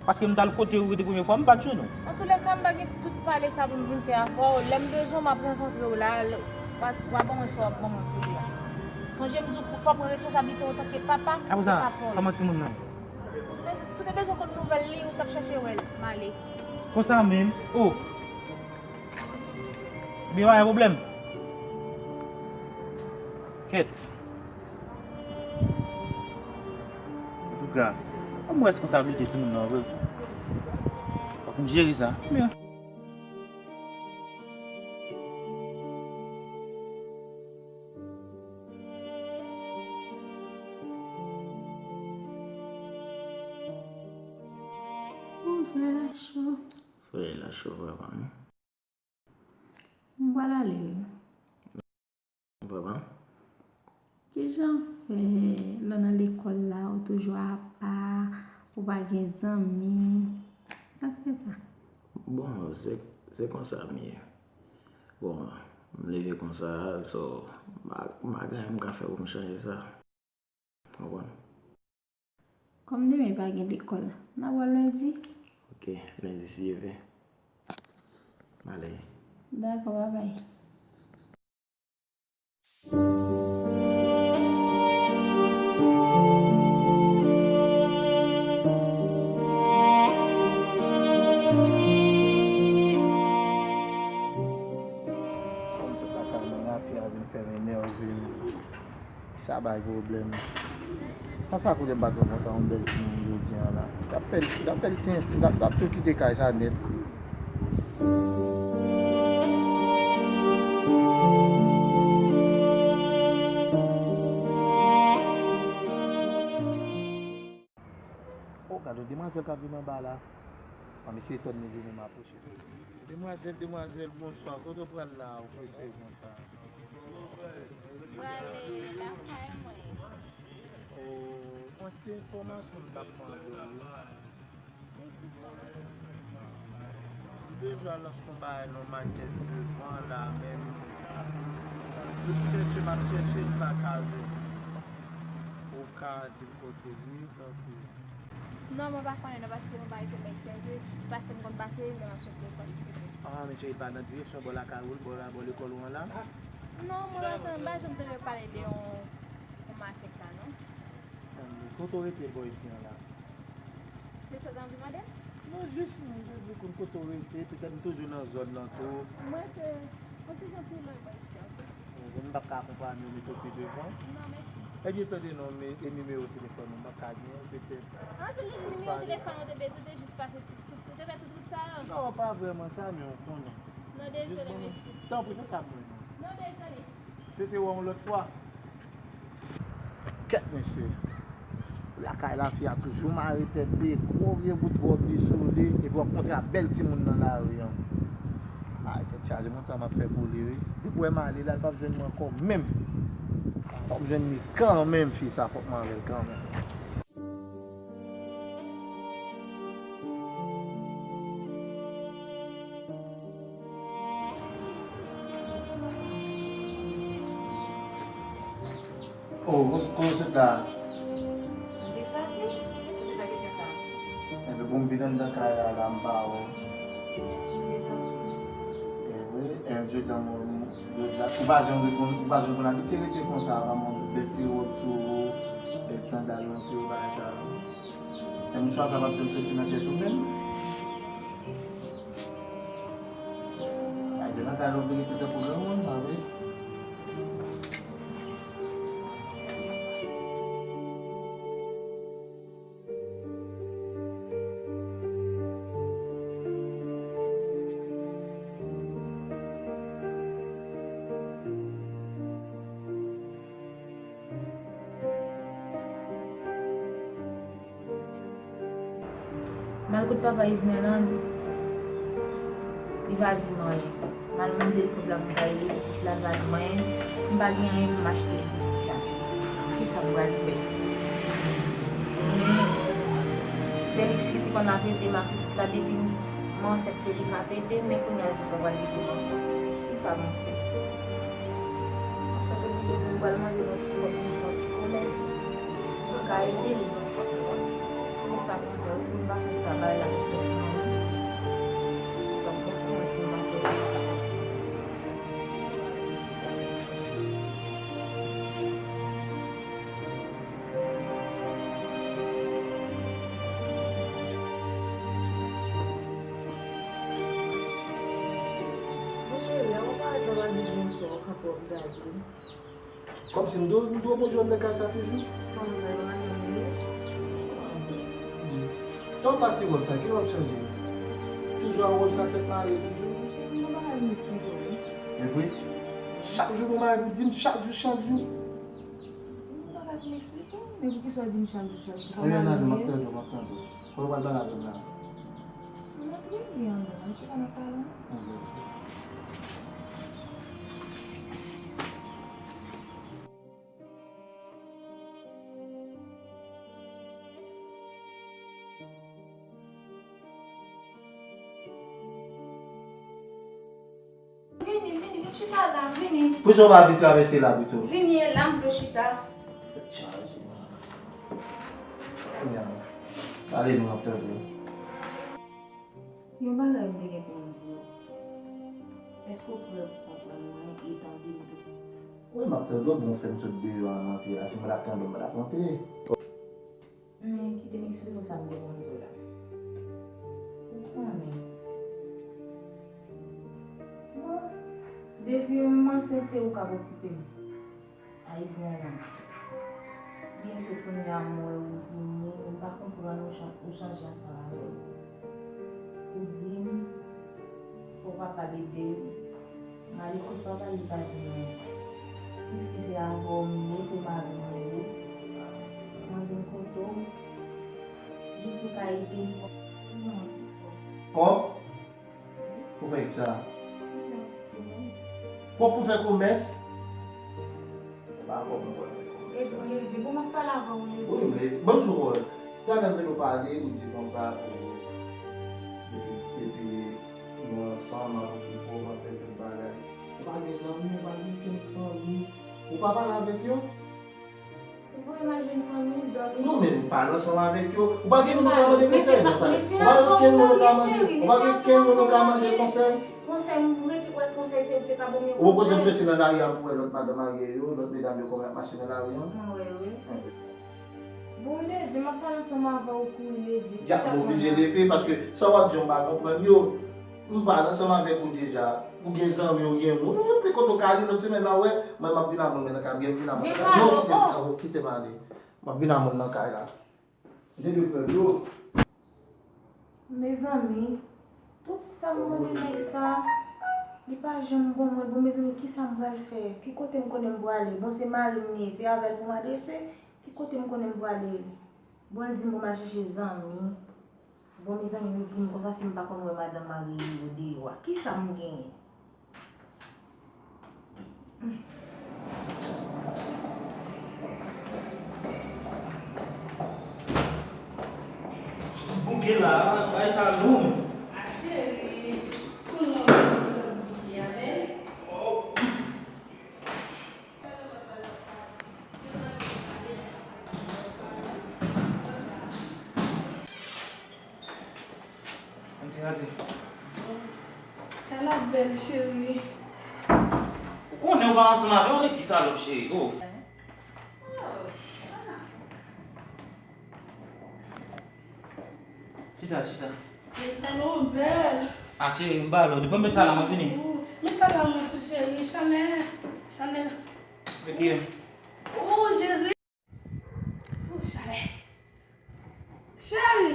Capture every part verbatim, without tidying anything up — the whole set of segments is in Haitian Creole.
Paske m t al kote ou rete premye fwa, m pa t jwenn ou. Antoulèka, m pa gen tout pale sa pou m vin fè avè w. Lè m bezwen w, m ap rankontre w la, w a, w a ban mwen sa w ap ban mwen kounye a. Sonje m di w pou fò w pran responsablite w antanke papa e papa w. Apre sa, kòman timoun nan? Si w te bezwen konn nouvèl li, ou t ap chache wè l, m ale. Konsa menm? Oh! Ebyen, pa gen pwoblèm. Kèt. Antouka, ban m responsablite timoun nan vre. Fòk m jere sa. Ebyen. Ooh, solèy la cho. Solèy la cho vrèman, wi. M pral ale, wi. Vrèman? Kijan fè lè w nan lekòl la, ou toujou apa, ou pa gen zanmi? Sa k fè sa? Bon, se, se konsa m ye. Bon, m leve konsa, so, m pa, m pa gen anyen m ka fè pou m chanje sa. Konprann? Kòm demen pa gen lekòl, n a wè lendi. Ok, lendi si Dye vle. M ale. Dakò, babay. Kòm se pa ka mwen, fi a vin fè m enève m. Sa bay pwoblèm. Sa, sa kote m pa t kontan yon bèl timoun jodi a la. T ap fè l, t ap fè l tenten, t ap, t ap tou kite kay sa nèt. Oh, gade yon demwazèl k ap vin anba la. An, mesye, tann li vini, m apwoche. Demwazèl, demwazèl, bonswa. Kote w pral la, ou prese konsa? Prale lakay mwen. Oh, yon ti enfòmasyon m t ap mande w, wi. M bezwen al nan yon bagay nan makèt devan la menm. M ap chèche, m ap chèche, m pa ka jwenn. Ou ka di m kote l ye, tanpri. Non, mwen pa konnen non, paske mwen pa rete nan Pòtoprens, se jis pase m konn pase, lè m ap sot lekòl, etsetera. Ah, men cheri, pa nan direksyon bò lakay ou, bò la, bò lekòl ou an la? Non, mwen pa, mwen pa janm tande yo pale de yon, yon makèt la, non. Tann, kote w rete bò isi an la? Se sa w t anvi mande m? Non, jis, mwen vle di konn kote w rete, petèt m toujou nan zòn nan tou. Mwen rete yon ti jan pi lwen bò isi an tou. Bon, m p ap ka akonpanye w, mete w pi devan. Non, mèsi. Ebyen, tande non, men, e nimewo telefòn ou, m p ap ka genyen l, petèt. Ah, se li nimewo telefòn ou te bezwen, ou te jis pase sou tout, ou te fè tout wout sa a? Non, pa vrèman sa, men w konnen. Non, dezole, mèsi. Tanpri, se sa m renmen. Non, dezole. Se te wè yon lòt fwa. Kèt, mesye. Lakay la, fi a toujou mare tèt li, gwo vye bout wòb li sou li, epi w ap kontre ak bèl timoun nan lari an. Ay, tèt chaje, moun sa m ap fè pou li, wi. Depi w wè m ale la, li p ap jwenn mwen ankò menm. Fòk m jwenn li kanmenm, fi sa, fòk mwen avè l kanmenm. Oh, kote w sot la? M te soti? Poukisa kesyon sa a? Enben, bon, m vin anndan kay la, la, m pa wè w. M te soti. Enben, enben, jodi a, mwen, jodi a, ou pa janm rekonn, ou pa janm konn abitye rete konsa, pa mwen, bèl ti wòb sou ou, bèl sandal nan pye w, bagay sa yo. E mouchwa sa p ap janm soti nan tèt ou menm? Ay, se nan kay la w te rete tankou granmoun, pa vre? M al kot papa Isnel an, li pa di m anyen. M al mande l pou l ap bay li pitit la, li pa di m anyen. M pa gen anyen pou m achte pou pitit la. Kisa m pral fè? Men Felix ki te konn ap ede m ak pitit la depi m ansent, se li k ap ede m, men kounye a l di l pa pral ede m ankò. Kisa m fè? Sa te oblije pou m pral mande yon ti kòb pou m fè yon ti komès. Mwen ka ede l. Se Sa pou fè, si m pa fè sa, bagay la pou fè mal. Donk, bon pou mwen, si m pa fè sa, sa pa fè. Mon cheri, avan w parèt nan lari, bonswa, w kanpe w ap gade. Kòmsi m dwe, m dwe bouge nan kay sa toujou. Kòman sa yo anyen ye? Sa w pa ti wòl sa, ki wòl chanje? Toujou a wòl sa tèt mare toujou. Cheri, yon bagay m eksplike w wi. E vre? Chak jou nou mare pou di m, chak jou, chak jou. Yon bagay pou m eksplike w, men poukisa w di m chak jou, chak jou? Sa mare m ye? Anyen, anyen, m ap tande w, m ap tande w. Kote w pral pale avè m la? Mwen antre wi andan, mwen chita nan salon. Ok, ok. Vini, vini, vin chita la, vini. Poukisa w pa vin travèse la pito? Vini la, m vle chita. Tèt chaje, man. Kounye a, pale nou, m ap tande w. Yon bagay m te gen pou m di w. Èske w prè pou konprann mwen e tande m tou? Wi, m ap tande w, bon, w fè m sot deyò a, m antre la. Si m pa t ap tande w, m pa t ap antre. Men, kite m eksplike w sa m te konn di w la. Ou konnen. Bon, depi m ansent, se ou k ap okipe m. Ayisyen an. Byento kounye a m wè ou vini, m pa konprann ou chan-, ou chanje ansanm avè m. Ou di m, fò papa l ede m. Malekout papa li pa di m anyen. Piske se avè w m ye, se mari mwen ye. Mwen vin kote w, jis pou w ka ede m. Pou fè kisa? Pou fè komès. Kòm pou fè komès? E pa kòm pou fè komès. Epi w leve. Bon, m ap pale avè w, leve. Wi, m leve. Ban m di w, talè m te nou pale, ou di konsa, ou, depi, depi nou ansanm, m ap okipe w, m ap fè tout bagay. Ou pa gen zanmi, ou pa gen okenn fanmi. Ou pa pale avèk yo? Ou voye m al jwenn fanmi, zanmi. Non, men ou pale ansanm avèk yo. Ou pa gen moun ou ka mande konsèy, non, talè. Ou pa gen okenn moun ou ka mande, ou pa gen okenn moun ou ka mande konsèy. Konsèy, m rete kwè konsèy se ou ki te ka ban m yon konsèy. Ou poko janm soti nan lari a pou wè lòt madanm marye yo, lòt medam yo kòman y ap mache nan lari an? Mwen wè yo, wi. Bon, leve, m ap pale ansanm avè w, kouri leve. Ya, m oblije leve, paske sa w ap di yo m pa konprann yo. M pale ansanm avèk ou deja. Ou gen zanmi, ou gen moun. Ou gen pli kote w ka ale, lòt semèn nan, w wè, mwen, m ap vin a moun mwen nan kay, m gen vin a moun nan kay. Non, kite m, kite m ale. M ap vin a moun nan kay la. M te dwe pran dlo. Mezanmi, tout sa m mande nèg sa, li pa janm ban mwen. Bon, mezanmi, kisa m pral fè? Ki kote m konnen m prale? Bon, se mari m li ye, se avè l pou m adrese. Ki kote m konnen m prale? Bon, l di m pou m al chèche zanmi. Bon, mezanmi, nou di m konsa, si m pa konn wè madanm marye yo deyò a, kisa m genyen? Bouke la, bay sa lou. A cheri, pou nou, pou nou bouke avè l. Oh. Antre, antre. Kay la bèl, cheri. Ou konnen ou pa ansanm avè yon nèg ki salòp, cheri. Oh. Chita, chita. Cheri, sa nou bèl. Ah, cheri, m ba lòd. Bon, met sa la, mwen vini. Ou, met sa la, mwen tou, cheri. Chanèl. Chanèl. Ok. Oh, Jezi. Oh, chalè. Cheri.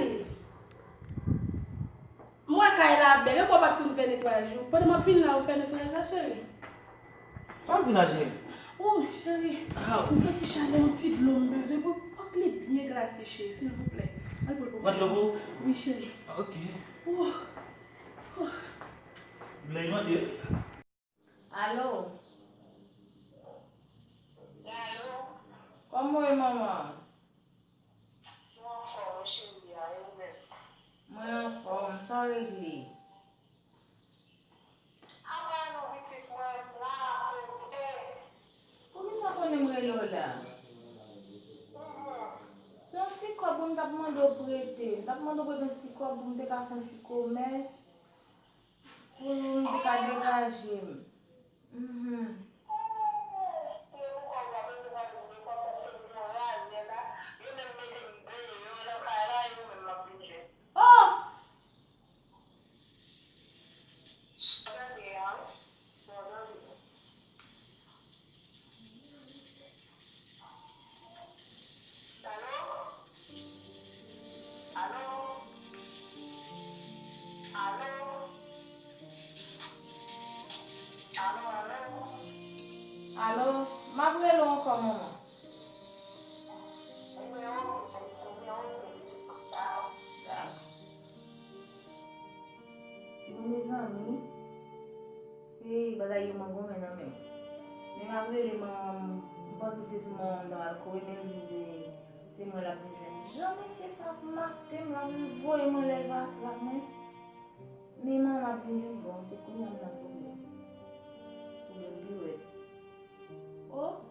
M wè kay la bèl. E kwa w pa t konn fè netwayaj ou? Pandan m ap vin la, ou fè netwayaj la, cheri? Sa w di la, cheri? Oh, cheri, m santi chalè yon ti dlo m bezwen. Bon, fòk li byen glase, cheri, silvouplè. Al pou l pou mwen. Mwen dlo pou ou? Wi, cheri. Ok. Oh. Oh. Lè mande. Alo? Alo? Kòman w ye, manman? Mwen anfòm, wi, cheri, a, e ou menm? Mwen anfòm, sa w regle? Apa non, pitit mwen, m la, kote? Poukisa w konnen m rele w la? Se yon ti kòb M t ap mande w prete. M t ap mande w prete yon ti kòb pou m te ka fè yon ti komès. Pou m te ka degaje m. Mhm. Oh! Alo? Alo? Alo? Alo, alo? Alo, m ap rele w ankò, manman. Ebyen, oke, cheri, ebyen, oke. Dakò. Bon, mezanmi, e bagay yo mwen gonmen nan men m. Men m ap rele manman m, m panse se sou manman m ta pral kouri, men m di se, se mwen l ap vin jwenn. Jan mesye sa ap mate m, l ap vin voye m anlè, l pa trap mwen. Men manman m ap vin jwenn, bon, se kounye a m nan pwoblèm. Pwoblèm pi rèd. Oh!